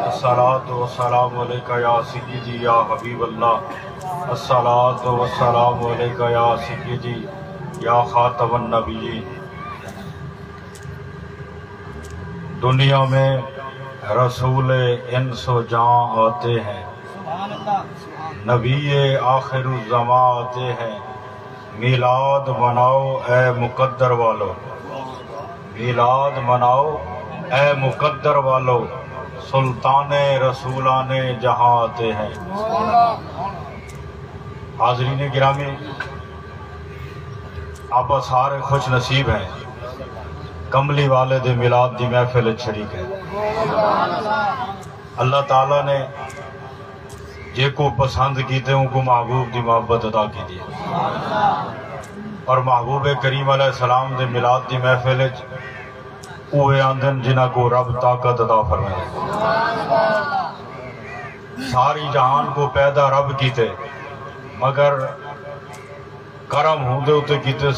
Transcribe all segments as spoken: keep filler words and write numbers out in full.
الصلاۃ والسلام علیک یا سیدی یا حبیب اللہ، الصلاۃ والسلام علیک یا سیدی یا خاتم النبیین۔ دنیا میں رسول انس و جاں آتے ہیں، نبی آخر الزماں آتے ہیں، میلاد مناؤ اے مقدر والو، میلاد مناؤ اے مقدر والو، سلطان رسولان جہاں آتے ہیں۔ حاضرین گرامی، آپ سارے خوش نصیب ہیں، کملی والے دے میلاد دی محفل وچ شریک ہیں۔ اللہ تعالیٰ نے جیکوں پسند کیتے، اونکوں محبوب دی محبت عطا کیتی ہے۔ اور محبوب کریم علیہ السلام دے میلاد دی محفل وچ اوہے آندن جنہاں کوں رب طاقت عطا فرمائے۔ ساری جہان کوں پیدا رب کیتے، مگر کرم ہوندے اتے کیتس،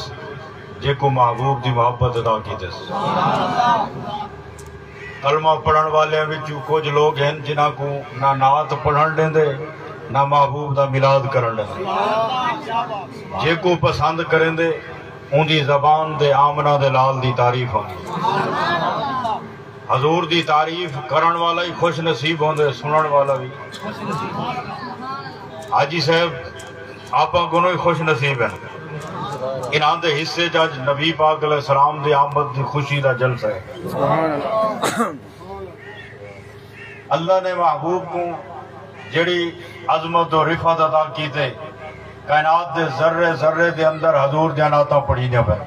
جیکوں محبوب دی محبت عطا کیتس۔ کلمہ پڑھݨ والیاں وچوں کجھ لوگ ہن جنہاں کوں نہ نعت پڑھݨ ݙیندے، نہ محبوب دا میلاد کرݨ ݙیندے۔ جیکوں پسند کریندے، اوندی زبان تے آمنہ دے لال دی تعریف ہوندی۔ حضور دی تعریف کرݨ والا ہی خوش نصیب ہوندے، سݨݨ والا وی۔ حاجی صاحب، آپاں کنوں ہی خوش نصیب ہیں۔ انہاں دے حصے چ اڄ نبی پاک علیہ السلام دی آمد دی خوشی دا جلسہ ہے۔ اللہ نے محبوب کوں جڑی عظمت و رفعت عطا کیتے، کائنات دے ذرے ذرے دے اندر حضور دیاں نعتاں پڑھیندیاں پئن۔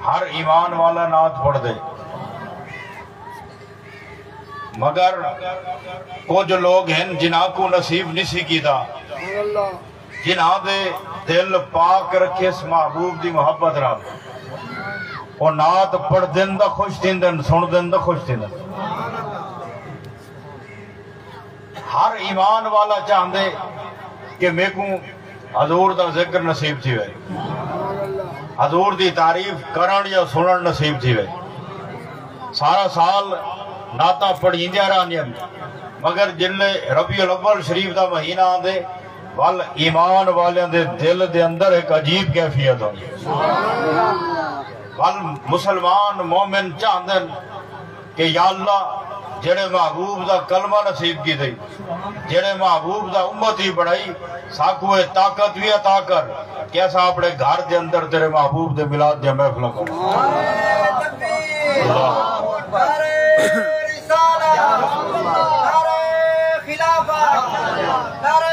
ہر ایمان والا نعت پڑھدے۔ مگر کجھ لوگ ہن جنہاں کوں نصیب نسی کیتا، جنہاں دے دل پاک رکھیس محبوب دی محبت نال۔ او نعت پڑھدن تاں خوش تھیندن، سݨدن تاں خوش تھیندن۔ ہر ایمان والا چاہندے کہ میکوں حضور دا ذکر نصیب تھیوے، حضور دی تعریف کرݨ یا سݨݨ نصیب تھیوے۔ سارا سال نعتاں پڑھیندیاں رہندیاں، مگر جلے ربیع الاول شریف دا مہینہ آندے، ول ایمان والیاں دے دل دے اندر ہک عجیب کیفیت ہوندی۔ ول مسلمان مومن چاہندن کہ یا اللہ، جڑے محبوب دا کلمہ نصیب کیتے، جڑے محبوب دا امتی بݨائی، ساکوں اے طاقت وی عطا کر کہ اساں اپݨے گھر دے اندر تیرے محبوب دے میلاد دیاں محفلاں کروں۔ اللہ۔ نعرہ رسالت، نعرہ خلافت، نعرہ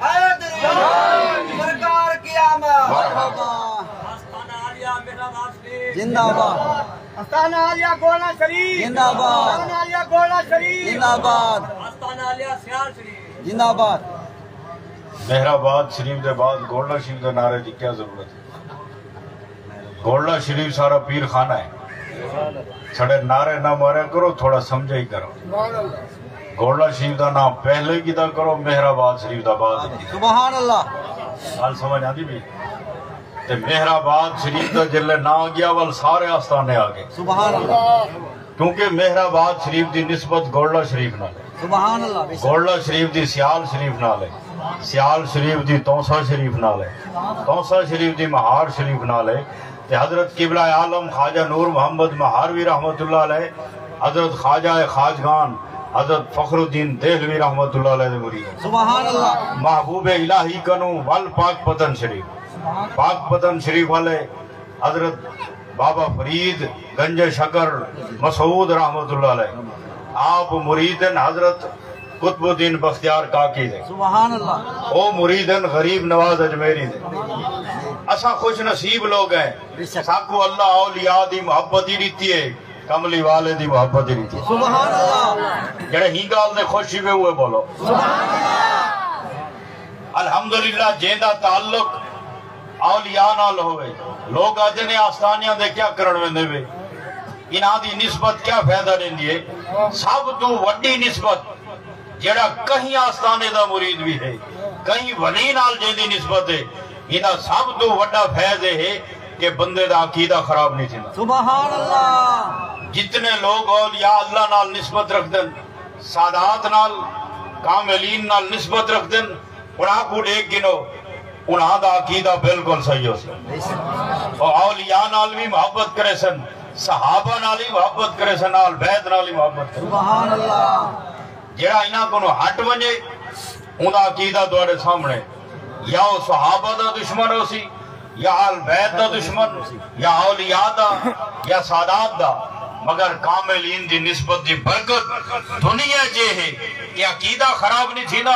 حیدری، سرکار کی آمد۔ مرحبا۔ زندہ باد۔ آستانہ عالیہ گولڑا شریف۔ زندہ باد۔ آستانہ عالیہ گولڑا شریف۔ زندہ باد۔ آستانہ عالیہ سیال شریف۔ زندہ باد۔ مہر آباد شریف دے بعد گولڑا شریف دے نعرے دی کیا ضرورت ہے؟ گولڑا شریف سارا پیر خانہ ہے۔ ساݙے نعرے نہ ماریا کرو، تھوڑا سمجھا ہی کرو۔ گولڑا شریف دا ناں پہلے کیتا کرو، مہر آباد شریف دا بعد کیتا۔ سبحان اللہ۔ ڳالھ سمجھ آندی پئی؟ تے مہر آباد شریف دا جلے ناں ڳیا، ول سارے آستانے آ ڳئے۔ سبحان اللہ۔ کیونکہ مہر آباد شریف دی نسبت گولڑا شریف نال ہے۔ سبحان اللہ، بے شک۔ گولڑا شریف دی سیال شریف نال ہے، سیال شریف دی تونسہ شریف نال ہے، تونسہ شریف دی مہاڑ شریف نال ہے۔ تے حضرت قبلہ عالم خواجہ نور محمد مہاروی رحمۃ اللہ علیہ، حضرت خواجہ خواجگان، حضرت فخر الدین دہلوی رحمۃ اللہ علیہ دے مرید۔ سبحان اللہ۔ محبوب الہی کنوں ول پاک پتن شریف، پاک پتن شریف والے حضرت بابا فرید گنج شکر مسعود رحمۃ اللہ علیہ، آپ مرید ہن حضرت قطب الدین بختیار کاکی دے۔ سبحان اللہ۔ او مرید ہن غریب نواز اجمیری دے۔ اساں خوش نصیب لوگ ہیں، بے شک۔ ساکوں اللہ اولیاء دی محبت ہی ݙتی ہے، کملی والے دی محبت ہی ݙتی ہے۔ سبحان اللہ۔ جڑے ہی ڳالھ دے خوش ہی وے ہوئے بولو۔ سبحان اللہ۔ الحمدللہ، جیندا تعلق اولیاء نال ہووے۔ لوگ آہدے نے آستانیاں دے کیا کرݨ ویندے وے، انہاں دی نسبت کیا فائدہ ݙیندی ہے؟ سب توں وݙی نسبت جیڑھا کہیں آستانے دا مرید وی ہے، کہیں ولی نال جیندی نسبت ہے، ایندا سب توں وݙا فیض اے ہے کہ بندے دا عقیدہ خراب نہیں تھیندا۔ سبحان اللہ۔ جتنے لوگ اولیاء اللہ نال نسبت رکھدن، سادات نال، کاملین نال نسبت رکھدن، انہاں کوں ݙیکھ گھنو، انہاں دا عقیدہ بالکل صحیح ہوسی۔ او اولیاء نال وی محبت کریسن، صحابہ نال وی محبت کریسن، اہل بیت نال وی محبت کریسن۔ سبحان اللہ۔ جیڑھا انہاں کنوں ہٹ ونڄے، اوندا عقیدہ تہاݙے سامݨے، یا او صحابہ دا دشمن ہوسی، یا اہل بیت دا دشمن، یا اولیاء دا، یا سادات دا، مگر کاملین دی نسبت دی برکت دنیا چ اے ہے کہ عقیدہ خراب نہیں تھیندا۔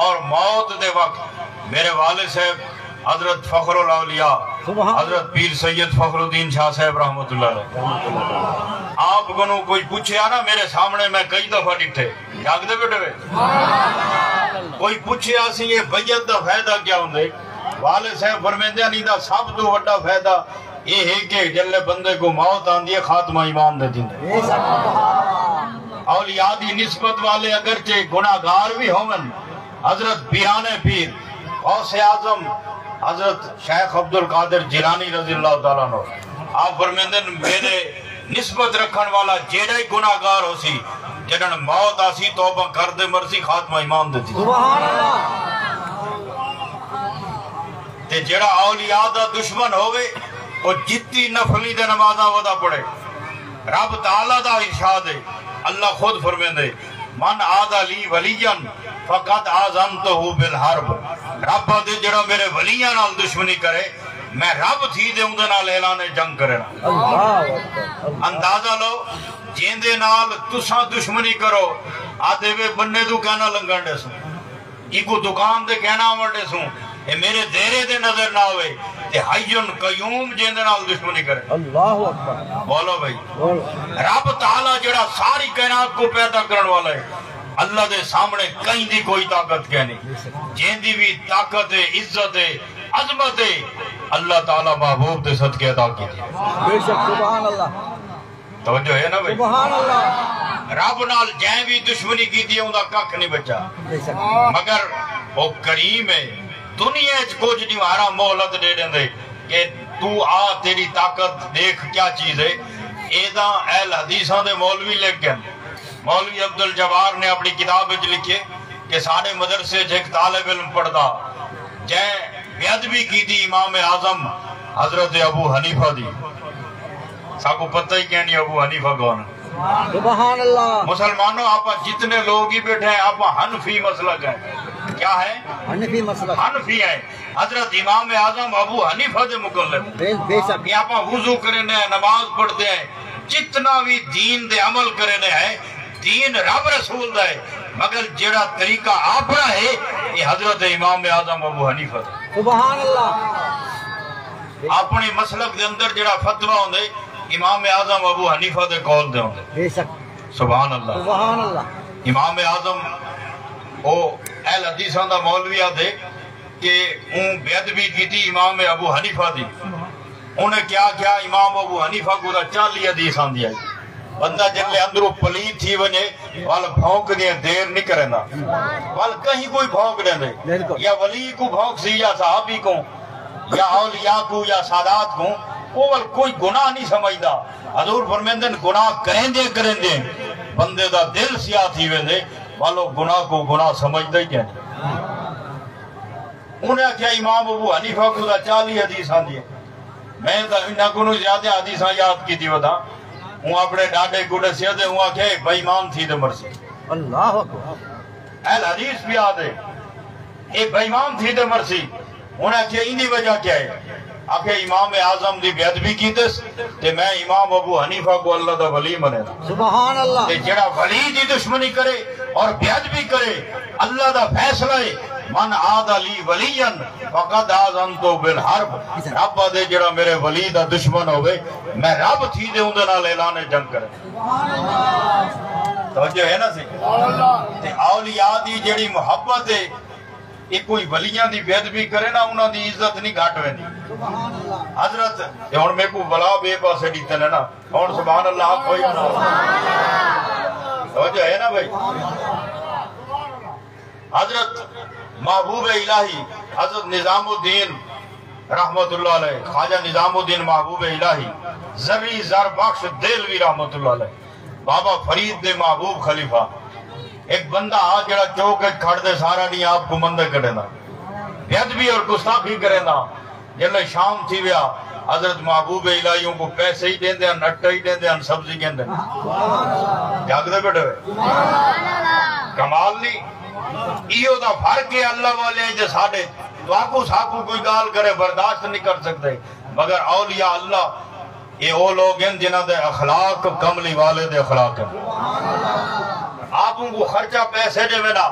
اور موت دے وقت میرے والد صاحب حضرت فخر الاولیاء، سبحان۔ حضرت پیر سید فخر الدین شاہ صاحب رحمۃ اللہ علیہ، آپ کنوں کوئی پچھیا نا، میرے سامݨے میں کئی دفعہ ݙٹھے، جاڳدے ٻیٹھے وے۔ کوئی پچھیا سی، یہ بیعت دا فائدہ کیا ہوندے؟ والد صاحب فرمیندے ہن، ایندا سب توں وݙا فائدہ اے ہے کہ جلے بندے کوں موت آندی ہے، خاتمہ ایمان دے تھیندے۔ اولیاء دی نسبت والے اگرچہ گناہگار وی ہوون، حضرت پیرانے پیر غوث اعظم حضرت شیخ عبدالقادر جیلانی رضی اللہ تعالیٰ عنہ، آپ فرمیندن، میرے نسبت رکھݨ والا جیڑھا ہی گناہگار ہوسی، جݙݨ موت آسی، توبہ کر تے مرسی، خاتمہ ایمان دے تھی۔ سبحان اللہ۔ تے جیڑھا اولیاء دا دشمن ہووے، او جتی نفلی دے نمازاں ودا پڑھے۔ رب تعالیٰ دا ارشاد ہے، اللہ خود فرمیندے، من عاد لی ولیا فقد آذنتہ بالحرب۔ رب آہدے، جیڑھا میرے ولیاں نال دشمنی کرے، میں رب تھی تے اوندے نال اعلان جنگ کرینا۔ اللہ اکبر۔ اندازہ لو، جیندے نال تساں دشمنی کرو، آہدے وے بننے توں کائنا لنگھݨ ݙیسوں، ایکوں دکان تے کائنا آوݨ ݙیسوں، اے میرے دیرے تے نظر نہ آوے۔ تے حی قیوم جیندے نال دشمنی کرے۔ اللہ اکبر۔ بولو بھائی۔ بولو۔ رب تعالیٰ جیڑھا ساری کائنات کوں پیدا کرݨ والا ہے، اللہ دے سامݨے کہیں دی کوئی طاقت کائنی۔ جیندی وی طاقت ہے، عزت ہے، عظمت ہے، اللہ تعالیٰ محبوب دے صدقے عطا کیتی ہے۔ بے شک، سبحان اللہ۔ توجہ ہے نا بھائی؟ سبحان اللہ۔ رب نال جئیں وی دشمنی کیتی ہے، اوندا ککھ نہیں بچا۔ بے شک۔ مگر او کریم ہے، دنیا اچ کجھ ݙیہاڑاں مہلت ݙے ݙیندے کہ توں آ، تیری طاقت ݙیکھ کیا چیز ہے۔ اے تاں اہل حدیثاں دے مولوی لکھ ڳئن۔ مولوی عبدالجبار نے اپݨی کتاب وچ لکھے کہ ساݙے مدرسے اچ ہک طالب علم پڑھدا، جئیں بے ادبی کیتی امام اعظم حضرت ابو حنیفہ دی۔ ساکوں پتہ ہی کائنی ابو حنیفہ کون؟ سبحان اللہ۔ مسلمانوں، آپاں جتنے لوگ ہی ٻیٹھے ہیں، آپاں حنفی مسلک ہیں۔ کیا ہے؟ حنفی مسلک۔ حنفی ہیں۔ حضرت امام اعظم ابو حنیفہ دے مقلد۔ بے، بے شک۔ کہ آپاں وضو کریندے ہیں، نماز پڑھدے ہیں، جتنا وی دین دے عمل کریندے ہیں، دین رب رسول دا ہے، مگر جیڑھا طریقہ آپݨا ہے، اے حضرت امام اعظم ابو حنیفہ دا۔ سبحان اللہ۔ اپݨے مسلک دے اندر جیڑھا فتویٰ ہوندے، امام اعظم ابو حنیفہ دے قول دے ہوندے۔ بے شک۔ سبحان اللہ۔ سبحان اللہ۔ امام اعظم او اہل حدیثاں دا مولوی آہدے کہ اوں بے ادبی کیتی امام ابو حنیفہ دی۔ انہیں کیا کیا، امام ابو حنیفہ کوں تاں چالیہہ حدیث آندی ہئی۔ بندہ جلے اندروں پلیت تھی ونڄے، ول بھونک دیاں دیر نہیں کریندا۔ ول کہیں کوں بھونک ݙیندے۔ بالکل۔ یا ولی کوں بھونک سی یا صحابی کوں، یا اولیاء کوں یا سادات کوں، او ول کوئی گناہ نہیں سمجھدا۔ حضور فرمیندن، گناہ کریندے کریندے بندے دا دل سیاہ تھی ویندے، ول او گناہ کوں گناہ سمجھدا ہی کائنی۔ انہیں آکھیا، امام ابو حنیفہ کوں تاں چالیہہ حدیث آندی ہے، میں تاں انہاں کنوں زیادہ حدیثاں یاد کیتی وداں۔ اوں اپݨے ݙاݙے کوں ݙسیا تے اوں آکھیا، اے بے ایمان تھی تے مرسی۔ اللہ اکبر۔ اہل حدیث بھی آہدے، اے بے ایمان تھی تے مرسی۔ انہیں آکھیا، ایندی وجہ کیا ہے؟ آکھیا، امام اعظم دی بے ادبی کیتس تے میں امام ابو حنیفہ کوں اللہ دا ولی منینا۔ سبحان اللہ۔ تے جیڑھا ولی دی دشمنی کرے اور بے ادبی کرے، اللہ دا فیصلہ ہے، من عاد لی ولیا فقد آذنتہ بالحرب۔ رب آہدے، جیڑھا میرے ولی دا دشمن ہووے، میں رب تھی تے اوندے نال اعلان جنگ کرے۔ توجہ ہے نا سی؟ تے اولیاء دی جیڑھی محبت ہے، اے کوئی ولیاں دی بے ادبی کرے نا، انہاں دی عزت نہیں گھٹ ویندی۔ حضرت، اے ہݨ میکوں بلا ٻئے پاسے ݙتے نے نا، ہݨ سبحان اللہ آکھو یا نا۔ توجہ ہے نا بھائی؟ حضرت محبوب الہی، حضرت نظام الدین رحمت اللہ علیہ، خواجہ نظام الدین محبوب الہی، زرعی زر بخش دہلوی رحمت اللہ علیہ، بابا فرید دے محبوب خلیفہ، ایک بندہ آ جڑا چوک اچ کھڑ دے سارا ڈینہہ آپ کو مندے کڈیندا، بے ادبی اور گستاخی کریندا۔ جلے شام تھی ویا، حضرت محبوب الہی اوں کو پیسے ہی ڈیندے ہن، اٹا ہی ڈیندے ہن، سبزی گھندے ہن۔ جاگدے بیٹھے ہوئے۔ کمال نہیں؟ ایہو دا فرق ہے اللہ والے تے ساڈے۔ تہاکوں ساکوں کوئی ڳالھ کرے برداشت نہیں کر سڳدے، مگر اولیاء اللہ اے او لوگ ہن جنہاں دے اخلاق کملی والے دے اخلاق ہن۔ آپ اوں کوں خرچہ پیسے ݙیوے نا،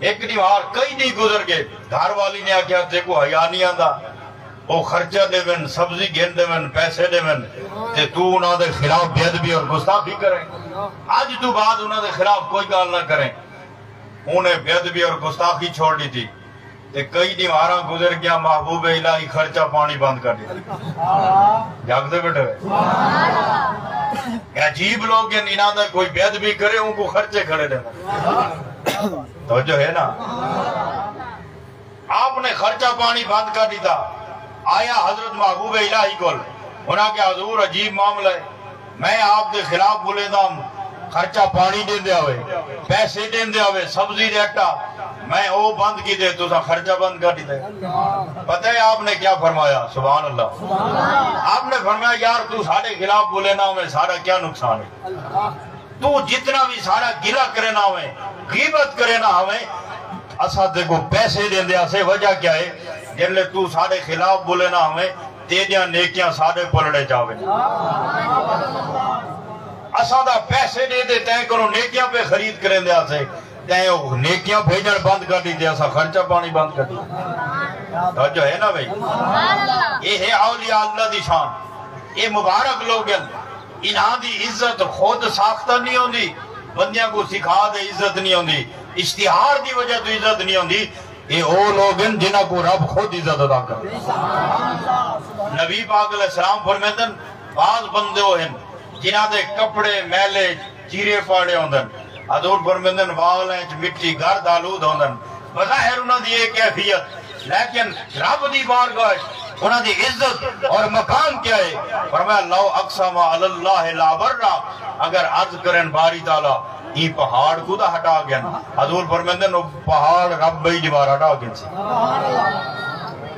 ہک ݙینہوار کئی ݙینہہ گزر ڳئے، گھر والی نے آکھیا تیکوں حیا نہیں آندا، او خرچہ ݙیون، سبزی گھن ݙیون، پیسے ݙیون تے توں انہاں دے خلاف بے ادبی اور گستاخی کریں، اڄ توں بعد انہاں دے خلاف کوئی ڳالھ نہ کریں۔ انہیں بے ادبی اور گستاخی چھوڑ ݙتی۔ تے کئی ݙینہواراں گزر ڳیاں، محبوب الہی خرچہ پاݨی بند کر ݙتا۔ جاگدے بیٹھے ہوئے۔ اے عجیب لوگ ہن، انہاں دا کوئی بے ادبی کرے، اوں کوں خرچے کھڑے ݙیندے۔ توجہ ہے نا؟ آپ نے خرچہ پاݨی بند کر ݙتا۔ آیا حضرت محبوب الہی کول، انہاں کہیا حضور عجیب معاملہ ہے، میں آپ دے خلاف بولیندا ہم، خرچہ پاݨی ݙیندے ہوئے، پیسے ݙیندے ہوئے، سبزی دے اٹا، میں او بند کیتے، تساں خرچہ بند کر ݙتے۔ پتہ ہے آپ نے کیا فرمایا؟ سبحان اللہ۔ آپ نے فرمایا، یار توں ساݙے خلاف بولینا ہوئے، ساݙا کیا نقصان ہے؟ توں جتنا وی ساݙا گلہ کرینا ہوئے، غیبت کرینا ہوئے، اساں تیکوں پیسے ݙیندے ہاسے، وجہ کیا ہے؟ جیڑھلے توں ساݙے خلاف بولینا ہوئے، تیݙیاں نیکیاں ساݙے پلڑے چ آون۔ اساں تاں پیسے ݙے تے تیں کولوں نیکیاں پئے خرید کریندے ہاسے، تیں او نیکیاں بھیجݨ بند کر ݙتے، اساں خرچہ پاݨی بند کر ݙتا۔ توجہ ہے نا بھائی؟ اے ہے اولیاء اللہ دی شان۔ اے مبارک لوگ ہن، انہاں دی عزت خود ساختہ نہیں ہوندی، بندیاں کوں سکھا تے عزت نہیں ہوندی، اشتہار دی وجہ توں عزت نہیں ہوندی۔ اے او لوگ ہن جنہاں کوں رب خود عزت عطا کرے۔ نبی پاک علیہ السلام فرمیندن، بعض بندے او ہن جنہاں دے کپڑے میلے چیرے پاڑے ہوندن۔ حضور فرمیندن، وال اچ مٹی گرد آلود ہوندن۔ بظاہر انہاں دی اے کیفیت، لیکن رب دی بارگاہ اچ انہاں دی عزت اور مقام کیا ہے؟ فرمایا، لو اقسم علی اللہ لابرہ، اگر عرض کرن باری تعالیٰ ایں پہاڑ کوں تاں ہٹا گھن۔ حضور فرمیندن، او پہاڑ رب ٻئی دیوار ہٹا گھنسی۔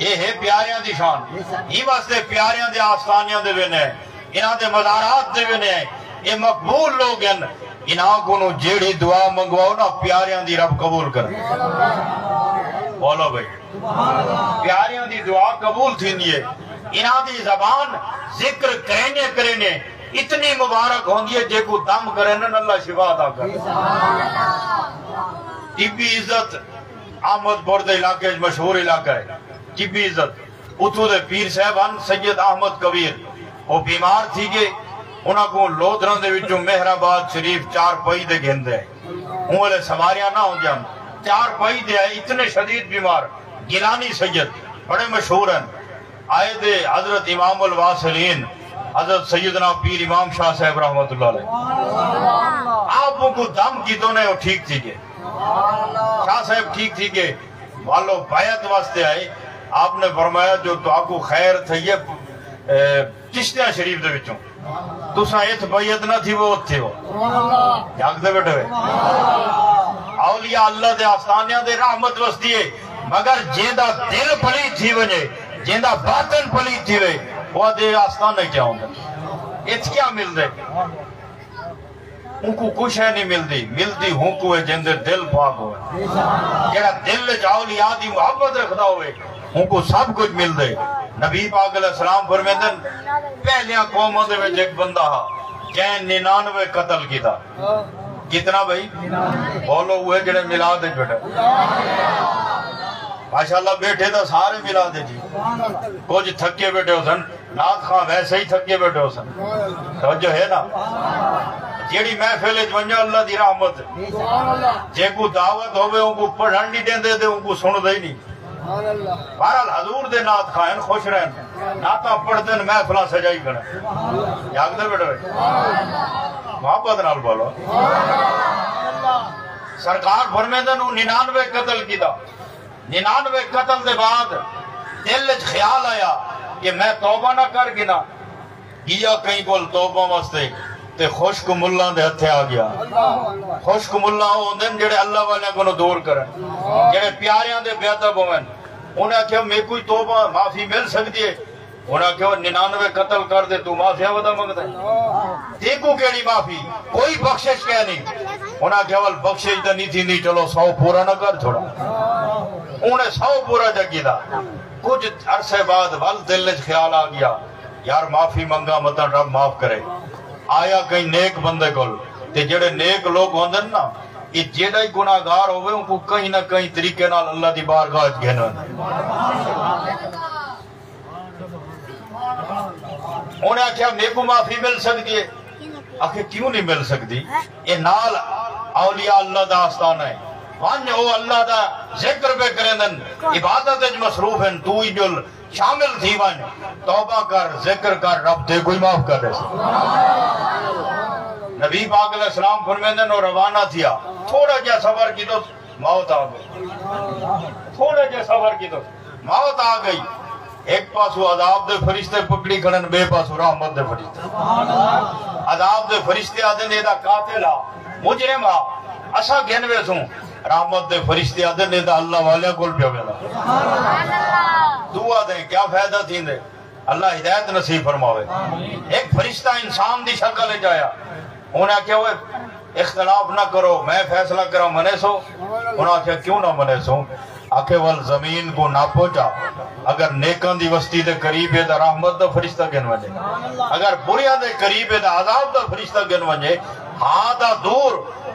اے ہے پیاریاں دی شان۔ ایں واسطے پیاریاں دے آستانیاں دے ویندے ہیں، انہاں دے مزارات دے ویندے ہیں۔ اے مقبول لوگ ہن، انہاں کولوں جیڑھی دعا منگواؤ نا، پیاریاں دی رب قبول کرے۔ بولو بھائی۔ پیاریاں دی دعا قبول تھیندی ہے۔ انہاں دی زبان ذکر کریندے کریندے اتنی مبارک ہوندی ہے، جیکوں دم کرن اللہ شفا عطا کرے۔ ٹبی عزت احمد پور دے علاقے وچ مشہور علاقہ ہے، ٹبی عزت۔ اتھوں دے پیر صاحب ہن سید احمد کبیر، او بیمار تھی ڳئے، انہاں کوں لودھراں دے وچوں مہر آباد شریف چار پئی تے گھن دے۔ اوں ویلے سواریاں نہ ہوندیاں ہن، چار پئی تے آئے، اتنے شدید بیمار، گیلانی سید بڑے مشہور ہن۔ آئے تے حضرت امام الواصلین حضرت سیدنا پیر امام شاہ صاحب رحمۃ اللہ علیہ، آپ کوں دم کیتوں نے، او ٹھیک تھی ڳئے۔ شاہ صاحب ٹھیک تھی ڳئے، والو بیعت واسطے آئے۔ آپ نے فرمایا، جو تہاکوں خیر تھئی ہے، اے، چشتیاں شریف دے وچوں، تساں اتھ بیعت نہ تھیوو، اتھ تھیوو۔ جاگدے بیٹھے ہوئے۔ اولیاء اللہ دے آستانیاں دے رحمت وسدی ہے، مگر جیندا دل پلیت تھی ونڄے، جیندا باطن پلیت تھی وے، او دے آستانے کیا ہوندے؟ اتھ کیا ملدے؟ اونکوں کوئی شے نہیں ملدی، ملدی ہونکوں ہے جیندے دل پاک ہووے۔ جیڑھا دل وچ اولیاء دی محبت رکھدا ہووے، اونکوں سب کجھ ملدے۔ نبی پاک علیہ السلام فرمیندن، پہلیاں قوماں دے وچ ہک بندہ ہا، جیں ننانوے قتل کیتا۔ کتنا بھائی؟ بولو، اوہے جیڑھے میلاد وچ بیٹھے۔ ماشاءاللہ، بیٹھے تاں سارے میلاد وچ ہی۔ کجھ تھکے بیٹھے ہوسن، نعت خواں ویسے ہی تھکے بیٹھے ہوسن۔ توجہ ہے نا؟ جیڑھی محفل وچ ونڄو، اللہ دی رحمت۔ جیکوں دعوت ہووے، اونکوں پڑھݨ نہیں ݙیندے تے اونکوں سݨدا ہی نہیں۔ بہرحال، حضور دے نعت خواں ہن، خوش رہن، نعتاں پڑھدن، محفلاں سجائی کھڑن۔ جاگدے بیٹھے ہوئے۔ محبت نال بولو۔ سرکار فرمیندن، اوں ننانوے قتل کیتا۔ ننانوے قتل دے بعد دل اچ خیال آیا کہ میں توبہ نہ کر گھناں۔ گیا کہیں کول توبہ واسطے تے خشک ملاں دے ہتھے آ گیا۔ خشک ملاں او ہوندن جڑے اللہ والیاں کولوں دور کرن، جڑے پیاریاں دے بے ادب ہوون۔ انہاں آکھیا میکوں ہی توبہ معافی مل سکدی ہے؟ انہاں آکھیا او ننانوے قتل کر تے توں معافیا ودا منگدا ہے؟ تیکوں کیڑی معافی؟ کوئی بخشش کائنی۔ انہاں آکھیا ول بخشش تاں نہیں تھیندی، چلو سو پورا نہ کر چھوڑا۔ انہیں سو پورا جا کیتا۔ کچھ عرصے بعد ول دل اچ خیال آ گیا، یار معافی منگاں متاں رب معاف کرے۔ آیا کہیں نیک بندے کول، تے جڑے نیک لوگ ہوندن نا، اے جیڑا ہی گناہگار ہووے اونکوں کہیں نہ کہیں طریقے نال اللہ دی بارگاہ اچ گھن ویندے۔ انہیں آکھیا میکوں معافی مل سکدی ہے؟ آکھے کیوں نہیں مل سکدی؟ اے نال اولیاء اللہ دا آستانہ ہے، ونج او اللہ دا ذکر پہ کریندن، عبادت اچ مصروف ہن، توں ہی جل شامل تھی ونج، توبہ کر، ذکر کر، رب تیکوں ہی معاف کر ݙیسی۔ نبی پاک علیہ السلام فرمیندن، او روانہ تھیا، تھوڑا جہا سفر کیتوس، موت آ ڳئی۔ تھوڑا جہا سفر کیتوس، موت آ ڳئی۔ ہک پاسوں عذاب دے فرشتے پکڑی کھڑن، ٻئے پاسوں رحمت دے فرشتے۔ عذاب دے فرشتے آہدن، ایہ دا قاتل ہا، مجرم ہا، اساں گھن ویسوں۔ رحمت دے فرشتے آہدن، ایہ دا اللہ والیاں کول پیا ویندا۔ دعا دے کیا فائدہ تھیندے؟ اللہ ہدایت نصیب فرماوے۔ ہک فرشتہ انسان دی شکل اچ آیا، انہیں آکھیا، اوئے اختلاف نہ کرو، میں فیصلہ کراں، منیسو؟ انہاں آکھیا، کیوں نہ منیسوں؟ آکھے، ول زمین کوں ناپو چا، اگر نیکاں دی وستی دے قریب ہے تاں رحمت دا فرشتہ گھن ونڄے، اگر بریاں دے قریب ہے تاں عذاب دا فرشتہ گھن ونڄے۔ ہا تاں دور،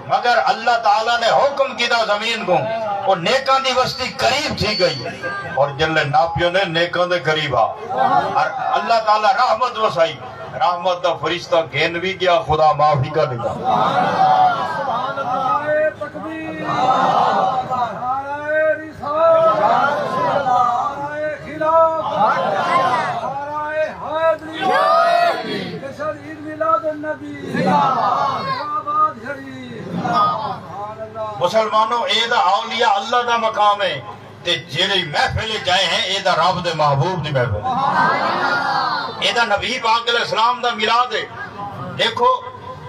مگر اللہ تعالیٰ نے حکم کیتا زمین کوں، او نیکاں دی وستی قریب تھی ڳئی، اور جلے ناپیو نے نیکاں دے قریب آ، اور اللہ تعالیٰ رحمت وسائی۔ رحمت دا فرشتہ گھن وی ڳیا، خدا معاف ہی کر ݙتا۔ نعرہ تکبیر، نعرہ رسالت، نعرہ خلافت، نعرہ حیدری، جشن عید میلاد النبی، زندہ باد شریف۔ سبحان اللہ۔ مسلمانو، اے دا اولیاء اللہ دا مقام ہے۔ تے جیڑھی محفل اچ آئے ہیں، اے دا رب دے محبوب دی محفل ہے۔ اے دا نبی پاک علیہ السلام دا میلاد ہے۔ ݙیکھو،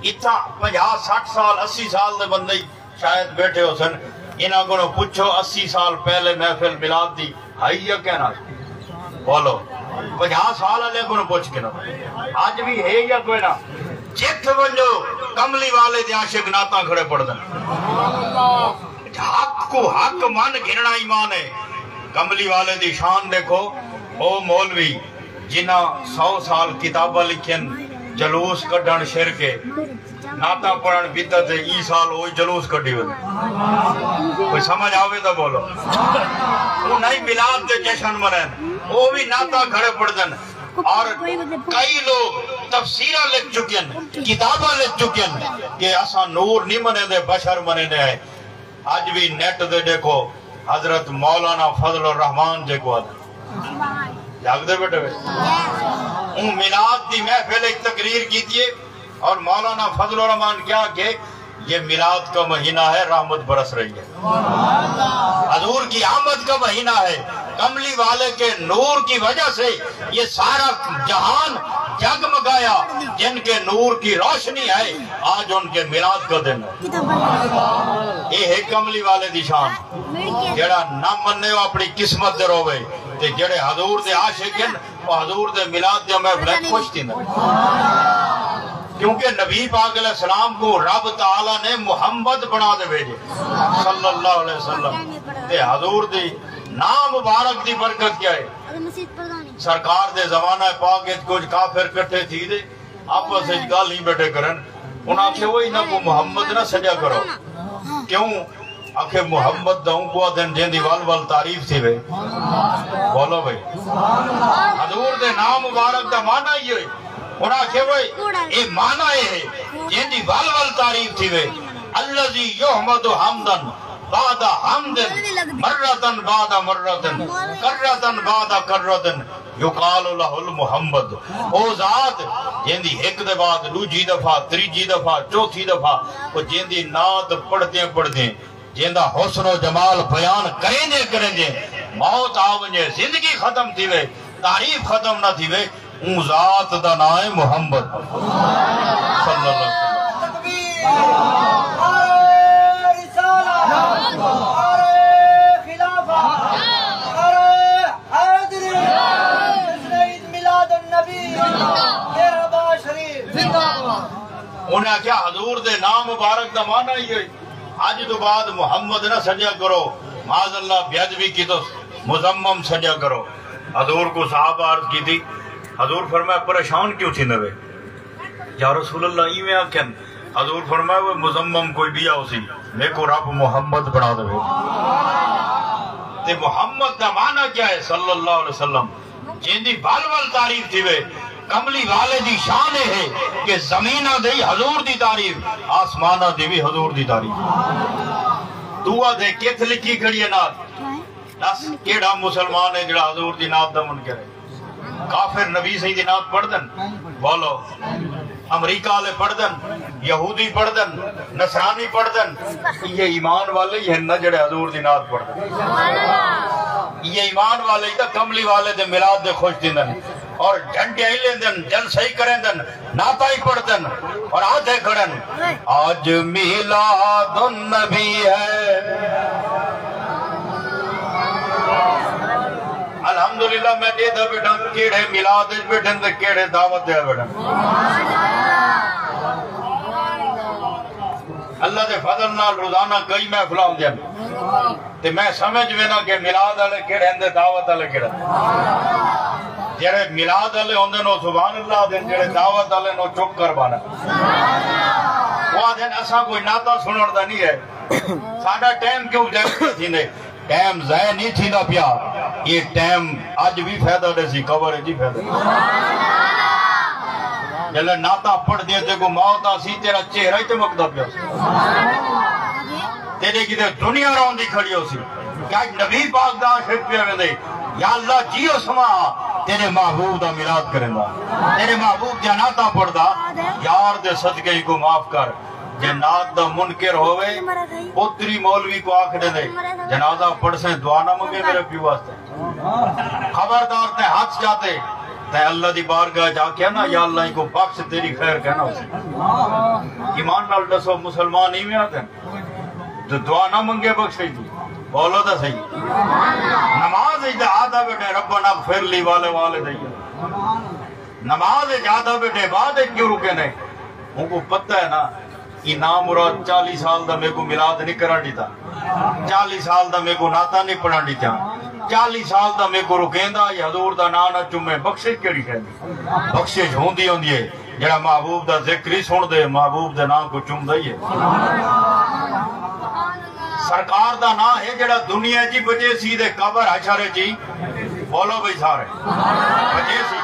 اتھاں پنجاہ، سٹھ سال، اسی سال دے بندے ہی شاید ٻیٹھے ہوسن۔ انہاں کولوں پچھو، اسی سال پہلے محفل میلاد دی ہئی یا کائنا؟ بولو، پنجاہ سال آلیاں کولوں پچھ گھنو، اڄ وی ہے یا کوئی نہ؟ جتھ ونڄو، کملی والے دے عاشق نعتاں کھڑے پڑھدن۔ حق کوں حق من گھنݨا ایمان ہے۔ کملی والے دی شان ݙیکھو، او مولوی جنہاں سو سال کتاباں لکھین، جلوس کڈھݨ شرک ہے، نعتاں پڑھݨ بدعت ہے، ایں سال اوہی جلوس کڈھی ودے۔ کوئی سمجھ آوے تاں بولو۔ انہاں ہی میلاد دے جشن منائن، او وی نعتاں کھڑے پڑھدن۔ اور کئی لوگ تفسیراں لکھ چکین، کتاباں لکھ چکین کہ اساں نور نہیں منیندے، بشر منیندے ہیں۔ اڄ وی نیٹ تے ݙیکھو، حضرت مولانا فضل الرحمان جیکوں آہدن، جاڳدے ٻیٹھے وے، اوں میلاد دی محفل اچ تقریر کیتی ہے، اور مولانا فضل الرحمان کیا کہ یہ میلاد کا مہینہ ہے، رحمت برس رہی ہے، حضور کی آمد کا مہینہ ہے، کملی والے کے نور کی وجہ سے یہ سارا جہان جگمگایا، جن کے نور کی روشنی ہے، آج ان کے میلاد کا دن ہے۔ اے ہے کملی والے دی شان۔ جیڑھا نہ منے، او اپݨی قسمت تے رووے، تے جیڑھے حضور دے عاشق ہن، او حضور دے میلاد دیاں محفلاں اچ خوش تھیندن۔ کیونکہ نبی پاک علیہ السلام کوں رب تعالیٰ نے محمد بݨا تے بھیجے، صلی اللہ علیہ وسلم۔ تے حضور دی نام مبارک دی برکت کیا ہے؟ سرکار دے زمانہ پاک اچ کجھ کافر کٹھے تھی تے آپس اچ ڳالھیں ٻیٹھے کرن۔ انہاں آکھے، او انہاں کوں محمد نہ سݙیا کرو۔ کیوں؟ آکھے، محمد تاں اونکوں آہدن جیندی ول ول تعریف تھیوے۔ بولو بھئی۔ حضور دے نام مبارک دا معنی ایہو ہے۔ انہاں آکھے، اوئے، اے معنی اے ہے، جیندی ول ول تعریف تھیوے۔ الذی یحمد حمدا بعد حمد، مرۃ بعد مرۃ، کرۃ بعد کرۃ، یقال لہ المحمد۔ او ذات جیندی ہک دے بعد ݙوجھی دفعہ، تریجھی دفعہ، چوتھی دفعہ، او جیندی نعت پڑھدیں پڑھدیں، جیندا حسن و جمال بیان کریندیں کریندیں، موت آ ونڄے، زندگی ختم تھیوے، تعریف ختم نہ تھیوے، اوں ذات دا ناں ہے محمد صلی اللہ علیہ وسلم۔ تکبیر! نعرہ رسالت! نعرہ خلافت! نعرہ حیدری! جشن عید میلاد النبی! مرحبا شریف! انہیں آکھیا، حضور دے ناں مبارک دا معنی ایہو ہے، اڄ توں بعد محمد نہ سݙیا کرو، معاذ اللہ بے ادبی کیتس، مذمم سݙیا کرو۔ حضور کوں صحابہ عرض کیتی، حضور فرمایا، پریشان کیوں تھیندے وے؟ یا رسول اللہ، ایویں آکھن؟ حضور فرمایا، وہ مذمم کوئی ٻیا ہوسی، میکوں رب محمد بݨا ݙیوے۔ تے محمد دا معنی کیا ہے؟ صلی اللہ علیہ وسلم، جیندی ول ول تعریف تھیوے، کملی والے دی شان اے ہے کہ زمیناں دے ہی حضور دی تعریف، آسماناں دی وی حضور دی تعریف۔ تو آدھے کتھ لکھی کھڑی ہے نعت؟ ݙس کیڑھا مسلمان ہے جڑا حضور دی نعت دا منکر ہے؟ کافر نبی سئیں دی نعت پڑھدن؟ بولو۔ امریکہ والے پڑھدن، یہودی پڑھدن، نصرانی پڑھدن، یہ ایمان والے ہی ہن نا جڑے حضور دی نعت پڑھدن۔ یہ ایمان والے ہی تاں کملی والے دے میلاد دے خوش تھیندن اور جھنڈیاں ہی لیندن، جلسے ہی کریندن، نعتاں ہی پڑھدن اور آدھے کھڑن، آج میلاد النبی ہے۔ الحمدللہ، میں ݙیہدا ٻیٹھاں کیڑھے میلاد وچ ٻیٹھن تے کیڑھے دعوت ݙے ٻیٹھن۔ اللہ دے فضل نال روزانہ کئی محفلاں ہوندیاں ہن تے میں سمجھ وینداں کہ میلاد والے کیڑھے ہن تے دعوت والے کیڑھے ہن۔ جیڑھے میلاد والے ہوندن، او سبحان اللہ آہدن، جیڑھے دعوت والے ہن، او چپ کر ٻہندن۔ او آہدن، اساں کوئی نعتاں سݨݨ دا نہیں ہے، ساݙا ٹائم کیوں ضائع تھیندے؟ ٹائم ضائع نہیں تھیندا پیا، یہ ٹائم اڄ وی فائدہ ݙیسی، قبر وچ وی فائدہ ݙیسی۔ جلے نعتاں پڑھدے تے کو موت آسی، تیرا چہرہ ہی چمکدا پیا سی۔ تیرے کیتے دنیا روندی کھڑی ہوسی کہ اڄ نبی پاک دا عاشق پیا ویندے۔ یا اللہ، جیو سما تیرے محبوب دا میلاد کریندا، تیرے محبوب دیاں نعتاں پڑھدا۔ یار دے صدقے کو معاف کر۔ جے نعت دا منکر ہووے، پوتری مولوی کوں آکھ ݙیندے، جنازہ پڑھسیں، دعا نہ منگے میرے پیو واسطے۔ خبردار، تیں ہتھ چاتے، تیں اللہ دی بارگاہ وچ آکھیا نا، یا اللہ، اینکوں بخش، تیری خیر کائنا ہوسی۔ ایمان نال ݙسو، مسلمان ایویں آہدن؟ جو دعا نہ منگے بخشش دی، بولو تاں صحیح۔ نماز وچ تاں آہدا ٻیٹھے، ربنا اغفر لی ولوالدی۔ نماز وچ آہدا ٻیٹھے، بعد وچ کیوں رکیندے؟ اونکوں پتہ ہے نا، ایں نامراد چالیہہ سال دا میکوں میلاد نہیں کرݨ ݙتا، چالیہہ سال دا میکوں نعتاں نہیں پڑھݨ ݙتیاں، چالیہہ سال دا میکوں رکیندا، یہ حضور دا ناں نہ چومے، بخشش کیڑھی شے دی؟ بخشش ہوندی ہوندی ہے، جیڑھا محبوب دا ذکر ہی سݨدے، محبوب دے ناں کوں چومدا ہی ہے۔ سرکار دا ناں ہے جیڑھا دنیا وچ ہی بچیسی تے قبر حشر وچ ہی، بولو بھئی سارے، بچیسی۔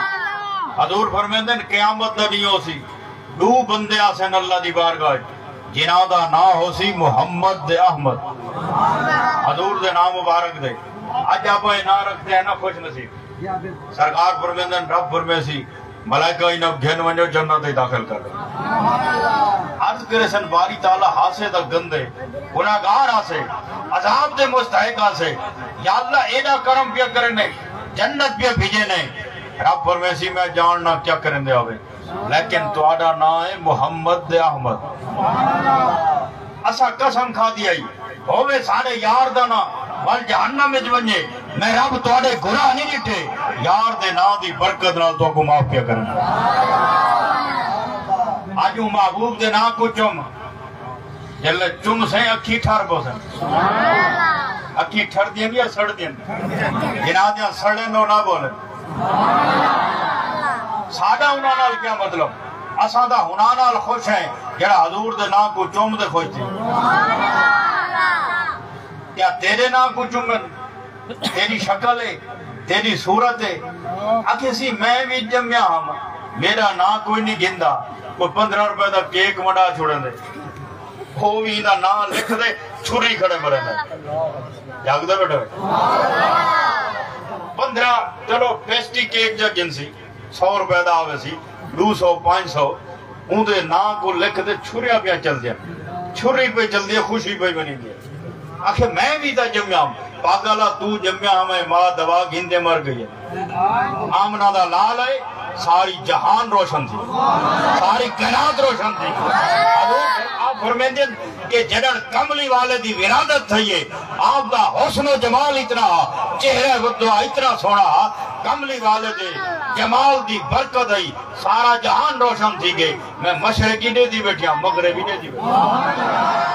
حضور فرمیندن، قیامت دا ݙینہہ ہوسی، ݙو بندے آسن اللہ دی بارگاہ وچ، جنہاں دا ناں ہوسی محمد تے احمد، حضور دے ناں مبارک دے۔ اڄ آپاں اے ناں رکھدے ہیں نا خوش نصیب۔ سرکار فرمیندن، رب فرمیسی، ملائکہ انہاں گھن ونڄو، جنت وچ داخل کر ݙیو۔ عرض کریسن، باری تعالیٰ، ہاسے تاں گندے گناہگار ہاسے، عذاب دے مستحق ہاسے، یا اللہ ایݙا کرم پیا کریندے، جنت پیا بھیجیندے۔ رب فرمیسی، میں ڄاݨنا کیا کریندے ہوے، لیکن تہاݙا ناں ہے محمد تے احمد۔ اساں قسم کھادی ہئی، ہووے ساݙے یار دا ناں ول جہنم وچ ونڄے، میں رب تہاݙے گناہ نہیں ݙٹھے، یار دے ناں دی برکت نال تہاکوں معاف پیا کرݨا۔ اڄ اوں محبوب دے ناں کوں چم، جلے چمسیں اکھیں ٹھر پوسن۔ اکھیں ٹھردیاں یا سڑدیاں؟ جنہاں دیاں سڑن او نہ بولن۔ ساݙا انہاں نال کیا مطلب؟ اساں تاں انہاں نال خوش ہیں جیڑھا حضور دے ناں کوں چم تے خوش تھی۔ کیا تیݙے ناں کوں چمن؟ تیݙی شکل ہے، تیݙی صورت ہے۔ آکھیسی میں وی ڄمیا ہم، میݙا ناں کوئی نہیں گھندا، کوئی پندرہ روپے دا کیک ونڈا چھوڑیندے، او وی ایندا ناں لکھدے، چھری کھڑے مریندے۔ جاڳدے ٻیٹھے؟ پندرہ، چلو پیسٹری کیک جا گھنسی، سو روپے دا آویسی، ݙو سو، پنج سو، اوندے ناں کوں لکھ تے چھریاں پیاں چلدیاں، چھری پئی چلدی ہے، خوشی پئی منیندی ہے۔ آکھے میں وی تاں ڄمیا ہم، پاگل آ، توں ڄمیا ہاویں، ماء دوا گھندے مر ڳئی ہے۔ آمنہ دا لال ہے، ساری جہان روشن تھی، ساری کائنات روشن تھی۔ حضور آپ فرمیندے کہ جݙݨ کملی والے دی ولادت تھئی ہے، آپ دا حسن و جمال اتنا ہا، چہرہ رتبہ اتنا سوہݨا ہا، کملی والے دے جمال دی برکت ہئی، سارا جہان روشن تھی ڳئے۔ میں مشرقی ݙیہدی ٻیٹھی ہاں، مغربی ݙیہدی ٻیٹھی ہاں۔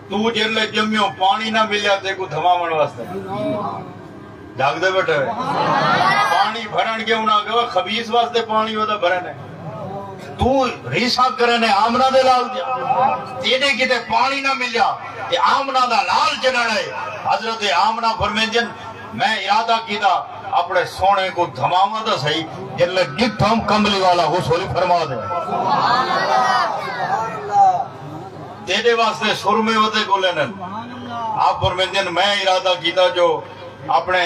توں جیڑھلے ڄمیو، پاݨی نہ ملیا تیکوں دھواوݨ واسطے۔ جاڳدے ٻیٹھے ہوئے۔ پاݨی بھرݨ ڳئے، انہاں آکھیا خبیث واسطے پاݨی ودا بھرݨ ہے۔ توں ریساں کریندے آمنہ دے لال دیاں۔ تیݙے کیتے پاݨی نہ ملیا تے آمنہ دا لال جݙݨ ہے۔ حضرت آمنہ فرمیندین، میں ارادہ کیتا اپݨے سوہݨے کوں دھواواں تاں سہی، جیڑھلے ݙٹھم کملی والا غسل ہی فرما دے۔ تیݙے واسطے سرمے ودے ڳولے نن۔ آپ فرمیندین، میں ارادہ کیتا جو اپݨے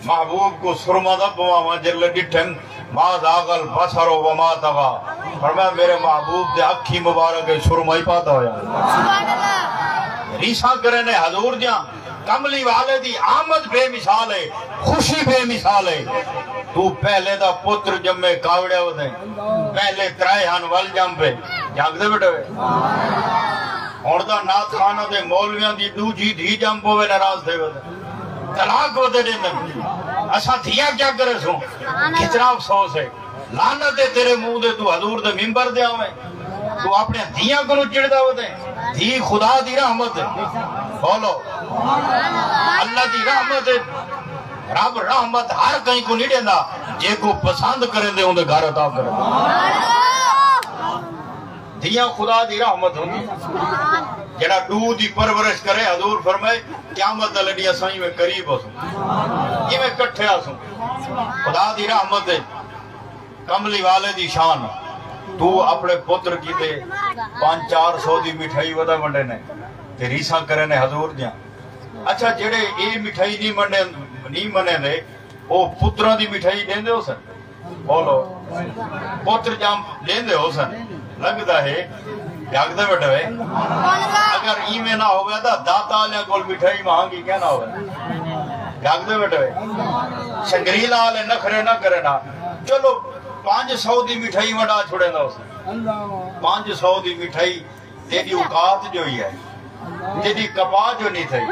محبوب کوں سرما دا پواواں، جیڑھلے ݙٹھن، ما زاغ البصر و ما طغی۔ فرمایا، میرے محبوب دے اکھیں مبارک اچ سرما ہی پاتا ہویا۔ ریساں کریندے حضور دیاں، کملی والے دی آمد بے مثال ہے، خوشی بے مثال ہے۔ توں پہلے دا پتر ڄمے کاوڑیا ودیں، پہلے ترائے ہن ول ڄم پئے۔ جاڳدے ٻیٹھے ہوئے۔ ہݨ تاں نعت خواناں دے مولویاں دی ݙوجھی دھی ڄم پووے، ناراض تھئے ودے۔ طلاق ودے ݙیندن۔ اساں دھیاں کیا کریسوں؟ کتنا افسوس ہے۔ لعنت ہے تیرے منہ دے، توں حضور دے ممبر تے آویں۔ توں اپݨے دھیاں کنوں چڑدا ودیں۔ دھی خدا دی رحمت ہے۔ بولو۔ اللہ دی رحمت ہے۔ رب رحمت ہر کہیں کوں نہیں ݙیندا، جیکوں پسند کریندے اوندے گھر عطا کریندے۔ دھیاں خدا دی رحمت ہوندی۔ جیڑھا ݙو دی پرورش کرے، حضور فرمائے، قیامت دے ݙینہہ اساں ایویں قریب ہوسوں، ایویں کٹھے ہوسوں۔ خدا دی رحمت ہے، کملی والے دی شان۔ توں اپݨے پتر کیتے پنج چار سو دی مٹھائی ودا ونڈیندیں تے ریساں کریندیں حضور دیاں۔ اچھا، جیڑھے اے مٹھائی نہیں منڈے، نہیں منیندے، او پتراں دی مٹھائی ݙیندے ہوسن؟ بولو۔ پتر ڄم ݙیندے ہوسن؟ لڳدا ہے۔ جاڳدے ٻیٹھے ہوئے۔ اگر ایویں نہ ہووے تاں داتا آلیاں کول مٹھائی مہانگی کیا نہ ہووے۔ جاڳدے ٻیٹھے ہوئے۔ سنگریلا آلے نخرے نہ کرے نا۔ چلو، پنج سو دی مٹھائی ونڈا چھوڑیندا ہوسن۔ پنج سو دی مٹھائی تیݙی اوقات جو ہی ہے، تیݙی کپا جو نہیں تھئی،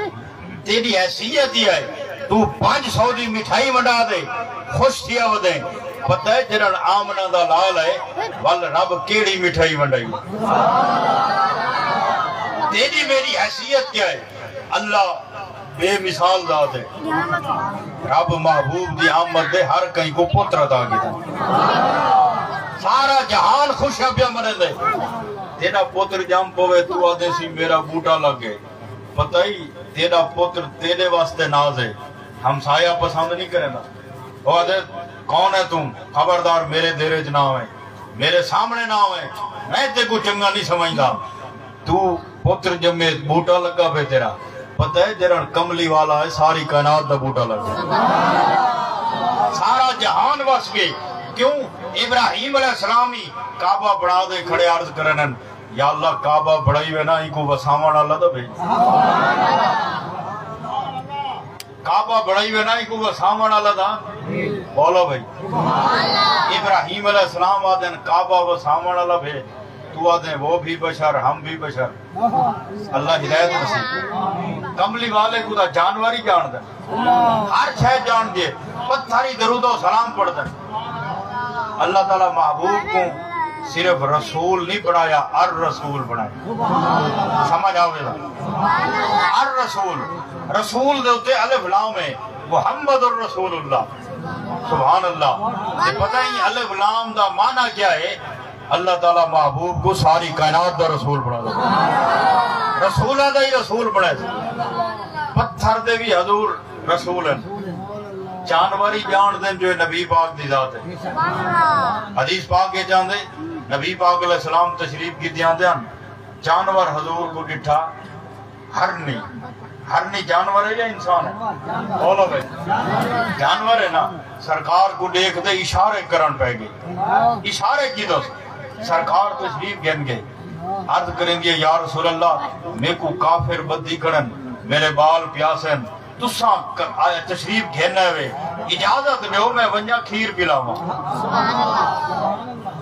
تیݙی حیثیت ہی ہے۔ توں پنج سو دی مٹھائی ونڈا دے، خوش تھیا ودیں۔ پتہ ہے جݙݨ آمنہ دا لال ہے، ول رب کیڑھی مٹھائی ونڈائی۔ تیݙی میݙی حیثیت کیا ہے؟ اللہ بے مثال ذات ہے۔ رب محبوب دی آمد دے ہر کہیں کوں پتر عطا کیتا۔ سارا جہان خوشیاں پیا منیندے۔ تیݙا پتر ڄم پووے، توں آہدیں سی میرا بوٹا لڳ ڳئے۔ پتہ ہی تیݙا پتر تیݙے واسطے ناز ہے، ہمسایہ پسند نہیں کریندا۔ او آہدے، کون ہے توں؟ خبردار میرے دیرے اچ نہ آویں، میرے سامݨے نہ آویں، میں تیکوں چنڳا نہیں سمجھدا۔ توں پتر ڄمے، بوٹا لڳا پئے تیرا۔ پتہ ہے جݙݨ کملی والا ہے، ساری کائنات دا بوٹا لڳا۔ سارا جہان وس ڳئے۔ کیوں؟ ابراہیم علیہ السلام ہی کعبہ بݨا دے کھڑے عرض کرن، یا اللہ، کعبہ بݨائی وینا، اینکوں وساوݨ آلا تاں بھیڄ۔ کعبہ بݨائی وینا، اینکوں وساوݨ آلا تاں، بولو بھائی۔ ابراہیم علیہ السلام آہدن، کعبہ وساوݨ آلا بھیڄ۔ توں آہدیں، وہ بھی بشر، ہم بھی بشر۔ اللہ ہدایت نصیب۔ کملی والے کوں تاں جانور ہی ڄاݨدن۔ ہر شے ڄاݨدے، پتھر ہی درود و سلام پڑھدن۔ اللہ تعالیٰ محبوب کوں صرف رسول نہیں بݨایا، الرسول بݨایا۔ سمجھ آوے گا؟ الرسول، رسول دے اتے الف لام ہے، محمد الرسول اللہ۔ سبحان اللہ۔ تے پتہ ہی الف لام دا معنی کیا ہے؟ اللہ تعالیٰ محبوب کوں ساری کائنات دا رسول بݨا ݙتا۔ رسولاں دا ہی رسول بݨائے۔ پتھر دے وی حضور رسول ہن۔ جانور ہی ڄاݨدن جو اے نبی پاک دی ذات ہے۔ حدیث پاک اچ آندے، نبی پاک علیہ السلام تشریف گھدی آندے ہن، جانور حضور کوں ݙٹھا، ہرنی، ہرنی جانور ہے یا انسان ہے؟ بولو بھائی، جانور ہے نا۔ سرکار کوں ݙیکھ تے اشارے کرݨ پئے ڳئے۔ اشارے کیتے؟ سرکار تشریف گھن ڳئے۔ عرض کریندی ہے، یا رسول اللہ، میکوں کافر ٻدھی کھڑن، میݙے ٻال پیاسن، تساں ک-، آ، تشریف گھن آئے وے، اجازت ݙیو میں ونڄاں کھیر پلاواں۔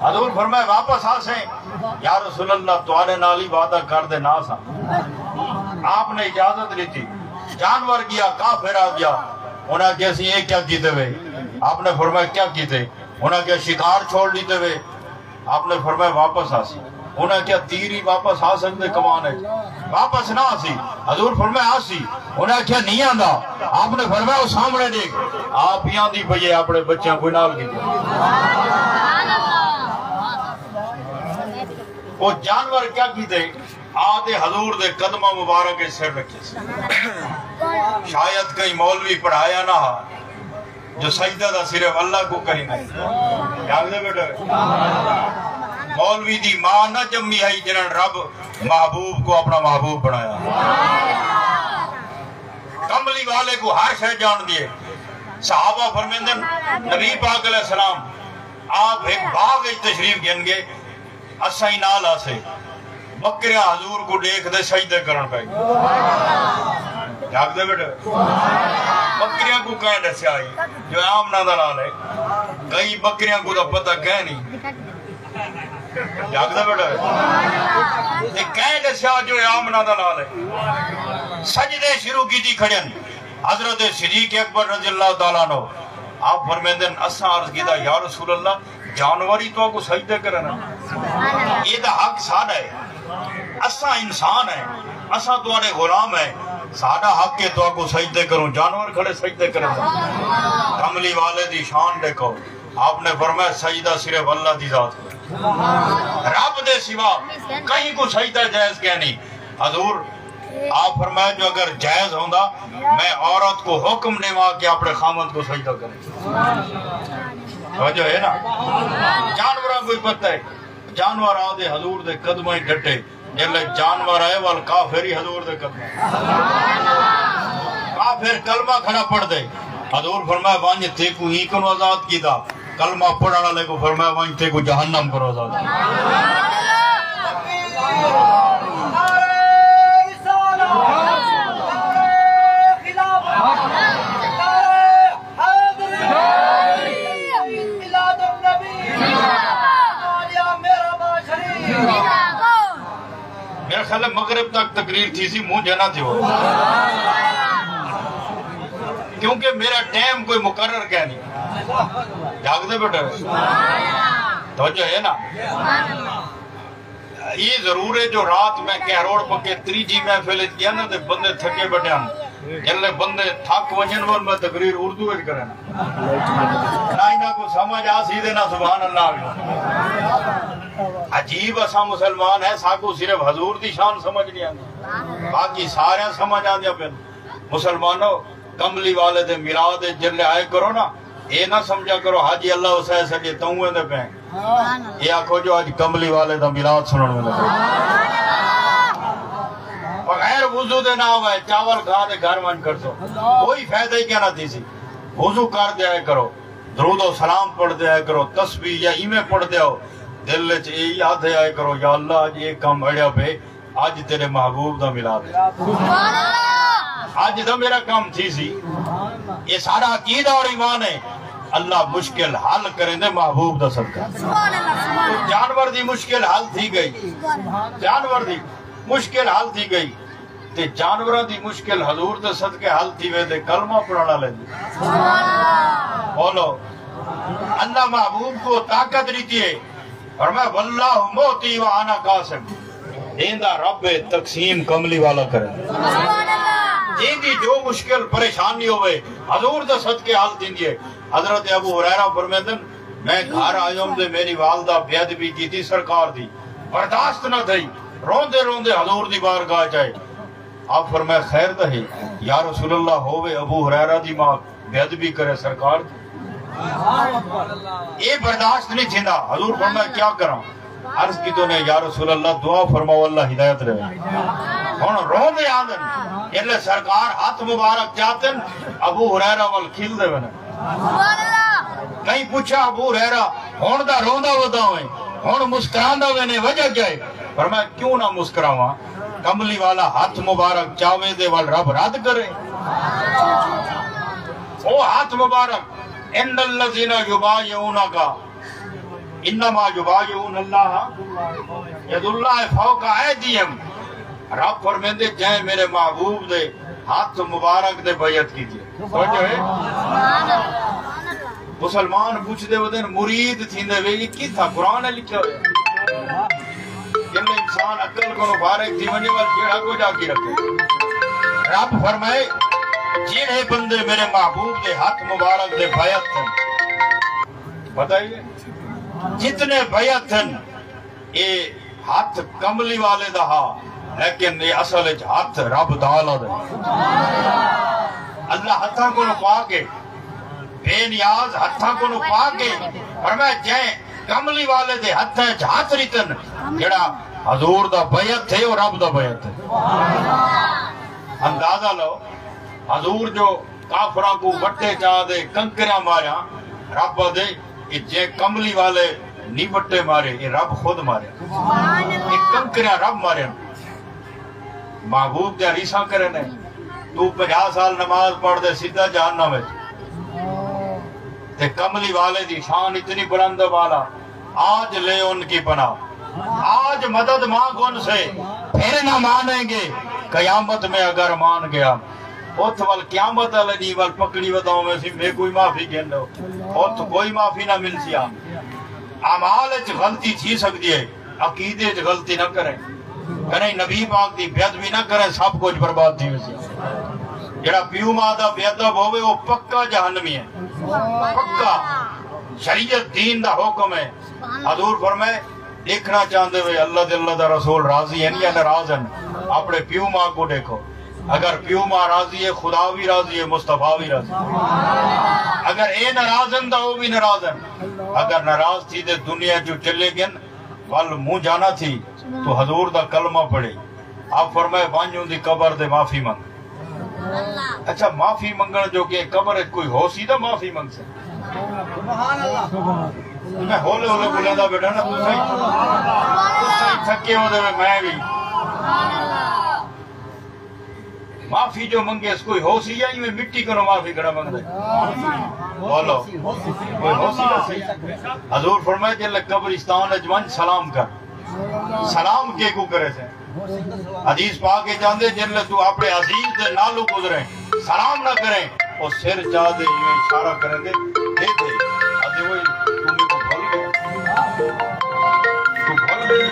حضور فرمائے، واپس آسیں؟ یا رسول اللہ، تہاݙے نال ہی وعدہ کر تے نہ آساں۔ آپ نے اجازت ݙتی، جانور ڳیا، کافر آ ڳیا۔ انہاں آکھیا، اسیں اے کیا کیتے وے؟ آپ نے فرمایا، کیا کیتے؟ انہاں آکھیا، شکار چھوڑ ݙتے وے۔ آپ نے فرمایا، واپس آسی۔ انہاں آکھیا، تیر ہی واپس آ سڳدے کمان اچ؟ واپس نہ آسی۔ حضور فرمایا، آسی۔ انہاں آکھیا، نہیں آندا۔ آپ نے فرمایا، او سامݨے ݙیکھ، آپ ہی آندی پئی ہے، اپݨے بچیاں کوں نال گھدی۔ او جانور کیا کیتے؟ آ تے حضور دے قدماں مبارک اچ سر رکھے سی۔ شاید کہیں مولوی پڑھایا نہ ہا جو سجدہ دا صرف اللہ کوں کریندا ہے۔ جاڳدے ٻیٹھے؟ مولوی دی ماں نہ ڄمی ہئی جنہاں رب محبوب کوں اپݨا محبوب بݨایا۔ کملی والے کوں ہر شے ڄاݨدی ہے۔ صحابہ فرمیندن، نبی پاک علیہ السلام آپ ہک باغ وچ تشریف گھن ڳئے، اساں ہی نال ہاسے۔ ٻکریاں حضور کوں ݙیکھ تے سجدے کرݨ پئے ڳئے۔ جاڳدے ٻیٹھے؟ ٻکریاں کوں کئیں ݙسیا ہئی جو اے آمنہ دا لال ہے؟ کئی ٻکریاں کوں تاں پتہ کائنی۔ جاڳدے ٻیٹھے؟ تے کئیں ݙسیا جو اے آمنہ دا لال ہے؟ سجدے شروع کیتی کھڑن۔ حضرت صدیق اکبر رضی اللہ تعالیٰ عنہ آپ فرمیندن، اساں عرض کیتا، یا رسول اللہ، جانور ہی تہاکوں سجدے کرن؟ اے دا حق ساݙا ہے، اساں انسان ہیں، اساں تہاݙے غلام ہیں، ساݙا حق ہے تہاکوں سجدے کروں، جانور کھڑے سجدے کرن؟ کملی والے دی شان ݙیکھو، آپ نے فرمایا، سجدہ صرف اللہ دی ذات کوں، رب دے سوا کہیں کوں سجدہ جائز کائنی۔ حضور آپ فرمایا جو اگر جائز ہوندا، میں عورت کوں حکم ݙیواں کہ اپݨے خاوند کوں سجدہ کرے۔ توجہ ہے نا؟ جانوراں کوں ہی پتہ ہے، جانور آ تے حضور دے قدماں ہی ڈٹے۔ جیلے جانور آئے ول کافر ہی حضور دے قدماں۔ کافر کلمہ کھڑا پڑھ ݙے۔ حضور فرمایا، ونڄ، تیکوں ایں کنوں آزاد کیتا۔ کلمہ پڑھݨ والے کوں فرمایا، ونڄ، تیکوں جہنم کنوں آزاد کیتا۔ میرا خیال ہے مغرب تک تقریر تھی سی، مونجھے نہ تھیو۔ کیونکہ میرا ٹائم کوئی مقرر کائنی۔ جاڳدے ٻیٹھے؟ توجہ ہے نا؟ یہ ضرور ہے جو رات میں کہروڑ پکے تریجھی محفل اچ ڳیا نا تے بندے تھکے ٻیٹھے ہن۔ جیلے بندے تھک ونڄن ول میں تقریر اردو اچ کرینا۔ نہ انہاں کوں سمجھ آسی تے نہ سبحان اللہ آسی۔ عجیب، اساں مسلمان ہیں، ساکوں صرف حضور دی شان سمجھ نہیں آندی، باقی ساریاں سمجھ آندیاں پئن۔ مسلمانو، کملی والے دے میلاد اچ جیلے آئے کرو نا، اے نہ سمجھا کرو حاجی اللہ حسین سڄے تئوں ویندے پئے۔ اے آکھو جو اڄ کملی والے دا میلاد سݨݨ ویندے پئے۔ بغیر وضو دے نہ ہوئے، چاول کھا تے گھر ونڄ کھڑسو، کوئی فائدہ ہی کیا نہ تھیسی۔ وضو کر تے آئے کرو، درود و سلام پڑھ تے آئے کرو، تسبیح یا ایویں پڑھ تے آؤ، دل اچ اے یاد ہے آئے کرو، یا اللہ، اڄ اے کم اڑیا پئے، اڄ تیݙے محبوب دا میلاد ہے۔ اڄ دا میرا کم تھیسی۔ اے ساݙا عقیدہ اور ایمان ہے۔ اللہ مشکل حل کریندے محبوب دا صدقہ۔ جانور دی مشکل حل تھی ڳئی۔ جانور دی مشکل حل تھی ڳئی۔ تے جانوراں دی مشکل حضور دے صدقے حل تھی ویندے، کلمہ پڑھݨ والے دی۔ بولو، اللہ محبوب کوں طاقت ݙتی ہے۔ فرمایا، واللہ معطی و انا قاسم۔ ݙیندا رب ہے، تقسیم کملی والا کرے۔ جیندی جو مشکل پریشانی ہوئے، حضور دے صدقے حل تھیندی ہے۔ حضرت ابو ہریرہ فرمیندن، میں گھر آیوم تے میݙی والدہ بے ادبی کیتی سرکار دی، برداشت نہ تھئی، روندے روندے حضور دی بارگاہ اچ آئے۔ آپ فرمایا، خیر تاں ہے؟ یا رسول اللہ، ہووے ابو ہریرہ دی ماں بے ادبی کرے سرکار دی۔ اے برداشت نہیں تھیندا۔ حضور فرمایا، کیا کراں؟ عرض کیتے نے، یا رسول اللہ، دعا فرماؤ، اللہ ہدایت ݙے۔ ہݨ روندے آندن۔ جیلے سرکار ہتھ مبارک چاتن، ابو ہریرہ ول کھلدے ویندن۔ کہیں پچھا، ابو ہریرہ، ہݨ دا روندا ودا ہوئیں، ہݨ مسکراندا وینے، وجہ کیا ہے؟ فرمایا، کیوں نہ مسکراواں؟ کملی والا ہتھ مبارک چاوے دے ول رب رد کرے۔ او ہتھ مبارک، ان الذین یبایعونک انما یبایعون اللہ، ید اللہ فوق ایدیہم۔ رب فرمیندے، جیں میرے محبوب دے ہتھ مبارک دے بیعت کیتی ہے۔ سمجھو ہے؟ مسلمان پوچھدے ودن، مرید تھیندے وے، یہ کتھاں قرآن لکھیا ہویا؟ جن انسان عقل کو فارغ تھی ونجے، ول جیڑھا کچھ آکی رکھے۔ رب فرمائے، جیڑھے بندے میرے محبوب دے ہتھ مبارک دے بیعت تھن، پتہ ہی ہے؟ جتنے بیعت ہن، اے ہتھ کملی والے دا ہا، لیکن اے اصل اچ ہتھ رب تعالیٰ دے۔ اللہ ہتھاں کوں پاک ہے، بے نیاز ہتھاں کوں پاک ہے۔ فرمایا، جیں کملی والے دے ہتھاں اچ ہتھ رتن، جڑا حضور دا بیعت ہے، او رب دا بیعت ہے۔ اندازہ لو، حضور جو کافراں کوں وٹے چا دے کنکریاں ماریاں، رب آدھے، اے جے کملی والے نی وٹے مارے، اے رب خود مارے۔ اے کنکریاں رب مارے۔ محبوب دیاں ریساں کرے نے، تو پنجاہ سال نماز پڑھ دے سیدھا جہنم وچ۔ تے کملی والے دی شان اتنی بلند ہے والا، آج لے ان کی پناہ، آج مدد مانگ ان سے، پھر نہ مانیں گے، قیامت میں اگر مان گیا۔ اتھ ول قیامت والے ݙینہہ ول پکڑی وداؤں ویسی، میکوں معافی گھن ݙو۔ اتھ کوئی معافی نہ ملسی۔ اعمال اچ غلطی تھی سڳدی ہے، عقیدے اچ غلطی نہ کریں۔ کہیں نبی پاک دی بے ادبی نہ کریں، سب کچھ برباد تھی ویسی۔ جڑا پیو ماں دا بے ادب ہووے، او پکا جہنمی ہے، پکا۔ شریعت دین دا حکم ہے۔ حضور فرمائے، ݙیکھݨا چاہندے وے اللہ دے، اللہ دا رسول راضی ہن یا ناراض ہن؟ اپݨے پیو ماں کوں ݙیکھو۔ اگر پیو ماں راضی ہے، خدا وی راضی ہے، مصطفیٰ وی راضی ہے۔ اگر اے ناراض ہن تاں او وی ناراض ہن۔ اگر ناراض تھی تے دنیا چوں چلے ڳن، ول منہ جانا تھی، تو حضور دا کلمہ پڑھے۔ آپ فرمائے، ونڄ اوندی قبر تے معافی منگ۔ اچھا، معافی منگݨ جو کہ قبر اچ کوئی ہوسی تاں معافی منگسے؟ میں ہولے ہولے ٻولیندا ٻیٹھاں نا، تساں ہی، تساں ہی تھکے ہوندے وے، میں وی۔ معافی جو منگے، کوئی ہوسی یا ایویں مٹی کنوں معافی کھڑا منگدے؟ بولو، کوئی ہوسی نہ سی۔ حضور فرمائے، جیلے قبرستان اچ ونڄ سلام کر۔ سلام کیکوں کریسیں؟ حدیث پاک اچ آندے، جیلے توں اپݨے عزیز دے نالوں گزریں، سلام نہ کریں، او سر چا دے ایویں اشارہ کریندے، دے دے، آہدے، اوئے، توں میکوں بھل ڳئیں؟ توں بھل ڳئیں؟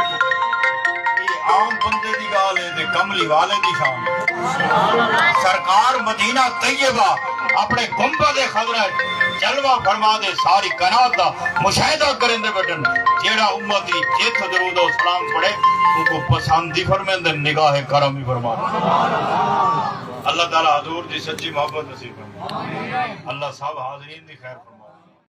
اے عام بندے دی ڳالھ ہے تے کملی والے دی شان۔ سرکار مدینہ طیبہ اپݨے گنبد خضرا جلوہ فرما دے، ساری کائنات دا مشاہدہ کریندے ٻیٹھن۔ جیڑھا امتی جتھ درود و سلام پڑھے، اونکوں پسند ہی فرمیندن، نگاہ کرم ہی فرماندن۔ اللہ تعالیٰ حضور دی سچی محبت نصیب فرمائے۔ اللہ سب حاضرین دی خیر فرمائے۔